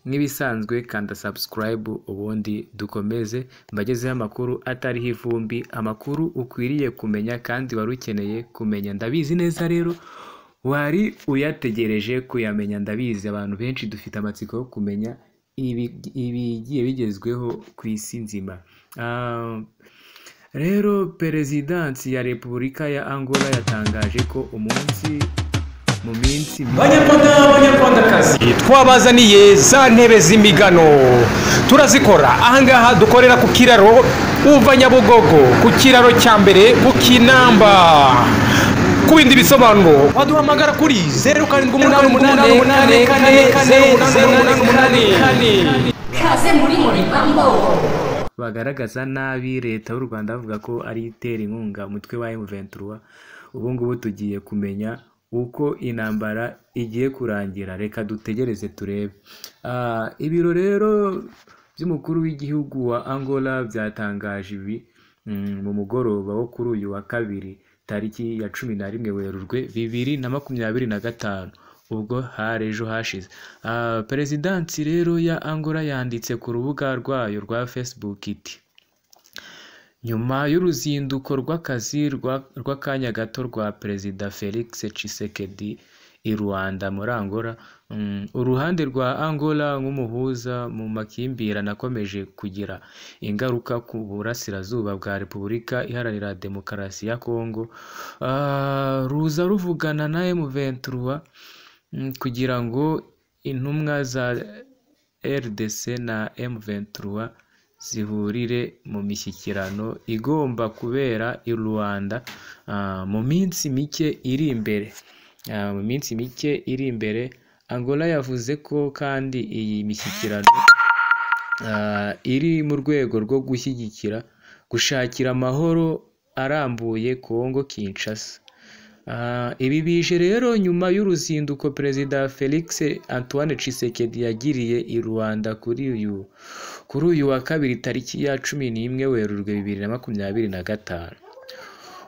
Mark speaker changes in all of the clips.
Speaker 1: Nk'ibisanzwe kanda subscribe ubundi dukomeze mbagezeho amakuru atariho ivumbi, amakuru ukwiriye kumenya kandi wari ukeneye kumenya. Ndabizi neza rero wari uyategereje kuyamenya, ndabizi abantu benshi dufite amatsiko yo kumenya ibigiye bigezweho ku isi nzima. Rero Perezidansi ya Repubulika ya Angola yatangaje ko umunsi mu minsi
Speaker 2: Banyarwanda, banyarwandakazi, twabazaniye za ntebe z'imigano, turazikora ahangaha dukorera ku kiraro uva Nyabugogo, ku kiraro cya mbere ku Kinamba. Ku bindi bisobanuro waduhamagara kuri 0788 4 4 0 8 8 4.
Speaker 3: Kaze muri Moribambo.
Speaker 1: Bagaragaza nabi leta y'u Rwanda bavuga ko ari itera inkunga umutwe wa M23. Ubu ngubu tugiye kumenya uko intambara igiye kurangira, reka dutegereze turebe. Ibiro rero by'umukuru w'igihugu wa Angola byatangaje ibi mu mugoroba wo kuri uyu wa kabiri tariki ya 11 Werurwe 2025, ubwo hari ejo hashize. Perezidansi rero ya Angola yanditse ku rubuga rwayo rwa Facebook iti: "Nyuma y'uruzinduko rw'akazi rw'akanya gato rwa Perezida Felix Tshisekedi i Luanda muri Angola, uruhande rwa Angola nk'umuhuza mu makimbirane akomeje kugira ingaruka ku burasirazuba bwa Repubulika Iharanira Demokarasi ya Kongo, ruza ruvugana na M23 kugira ngo intumwa za RDC na M23 zihurire mu mishyikirano igomba kubera i Luanda mu minsi mike iri imbere." Mu minsi mike iri imbere. Angola yavuze ko kandi iyi mishyikirano iri mu rwego rwo gushyigikira gushakira amahoro arambuye Kongo Kinshasa. Ibi bije rero nyuma y'uruzinduko Perezida Felix Antoine Tshisekedi yagiriye i Luanda kuri uyu wa kabiri tariki ya 11 Werurwe 2025.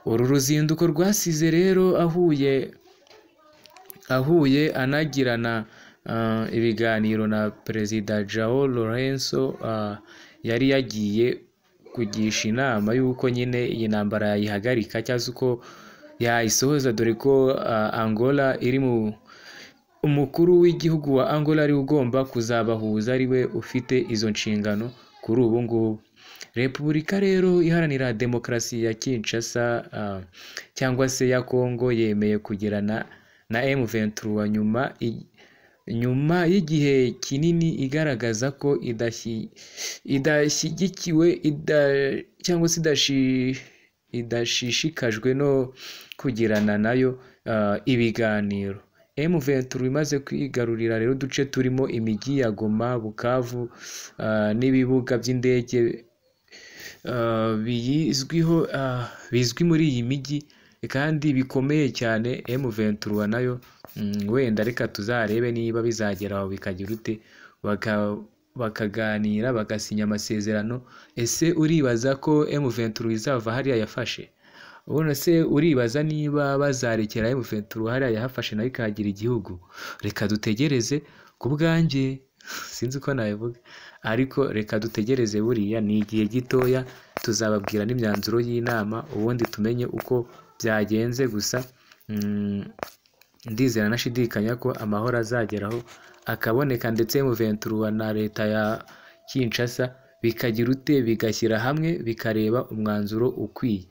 Speaker 1: Uru ruzinduko rwasize rero ahuye anagirana ibiganiro na Perezida João Lourenço, yari yagiye kugisha inama y'uko nyine iyi ntambara yayihagarika cyangwa se uko yayisohoza, dore ko Angola iri mu umukuru w'igihugu wa Angola ari ugomba kuzabahuza, ari we ufite izo nshingano kuri ubu ngubu. Repubulika rero Iharanira Demokarasi ya Kinshasa, cyangwa se ya Congo, yemeye kugirana na M23 nyuma y'igihe kinini igaragaza ko idashyigikiwe cyangwa se idashishikajwe no kugirana nayo ibiganiro. M23 imaze kwigarurira rero uduce turimo imijyi ya Goma, Bukavu n'ibibuga by'indege biyizwiho, bizwi muri iyi mijyi kandi bikomeye cyane. M23 nayo wenda reka tuzarebe niba bizagera aho bikagira ute, bakaganira, bagasinya amasezerano. Ese uribaza ko M23 izava hariya yafashe? Ubona se uribaza niba bazarekera M23 hariya yahafashe nayo ikahagira igihugu? Reka dutegereze. Ku bwanjye sinzi uko nabivuga, ariko reka dutegereze, buriya ni igihe gitoya tuzababwira n'imyanzuro y'inama, ubundi tumenye uko byagenze. Gusa ndizera nashidikanya ko amahoro azageraho akaboneka, ndetse M23 na leta ya Kinshasa bikagira ute, bigashyira hamwe, bikareba umwanzuro ukwiye.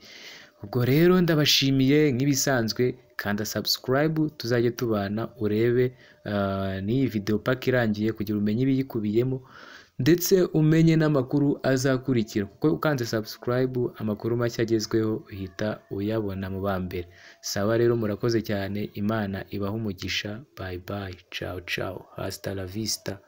Speaker 1: Ubwo rero ndabashimiye nk'ibisanzwe, kanda subscribe tuzajye tubana, urebe n'iyi video paka irangiye kugira umenye ibiyikubiyemo, ndetse umenye n'amakuru azakurikira, kuko ukanze subscribe amakuru mashya agezweho uhita uyabona mu ba mbere. Sawa rero, murakoze cyane, Imana ibahe umugisha. Bye bye, ciao ciao, hasta la vista.